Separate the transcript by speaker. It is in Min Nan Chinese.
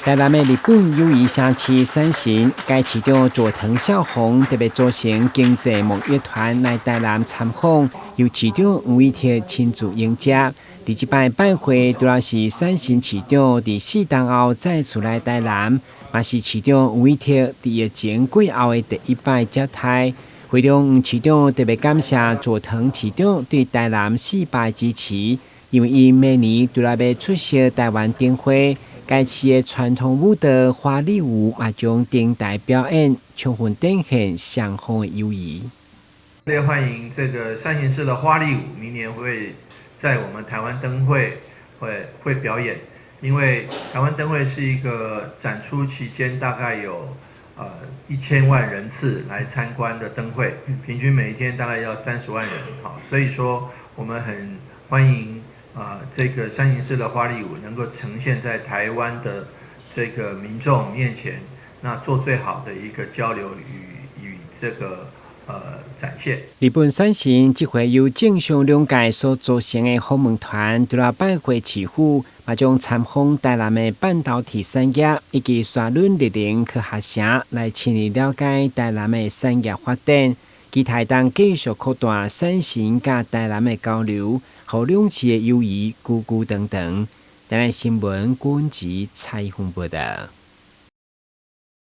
Speaker 1: 台南的日本友誼城市山形，該市長佐藤孝宏特別組成經濟夢樂團來台南參訪，由市長黃偉哲親自迎接。佇這擺拜會，除了是山形市長佇4冬後再次來台南，嘛是市長黃偉哲佇疫情過後的第一擺接待。會中，黃市長特別感謝佐藤市長對台南四百支持，因為𪜶明年除了欲出席台灣燈會，該市的傳統舞蹈花笠舞嘛將登台表演，充分展現雙方的友誼。
Speaker 2: 熱烈歡迎這個山形市的花笠舞，明年會在我們台灣燈會會表演，因為台灣燈會是一個展出期間大概有1000萬人次來參觀的燈會，平均每一天大概要30萬人，好，所以說我們很歡迎這個山形市的花笠舞能夠呈現在台灣的這個民眾面前，那做最好的一個交流與這個展現。
Speaker 1: 日本山形這回由政商兩界所組成的訪問團，除了拜會市府，嘛將參訪台南的半導體產業以及沙崙綠能科學城，來深入了解台南的產業發展。期待當繼續擴大山形佮台南的交流，予兩市的友誼久久長長。台南新聞郭文吉採訪報道。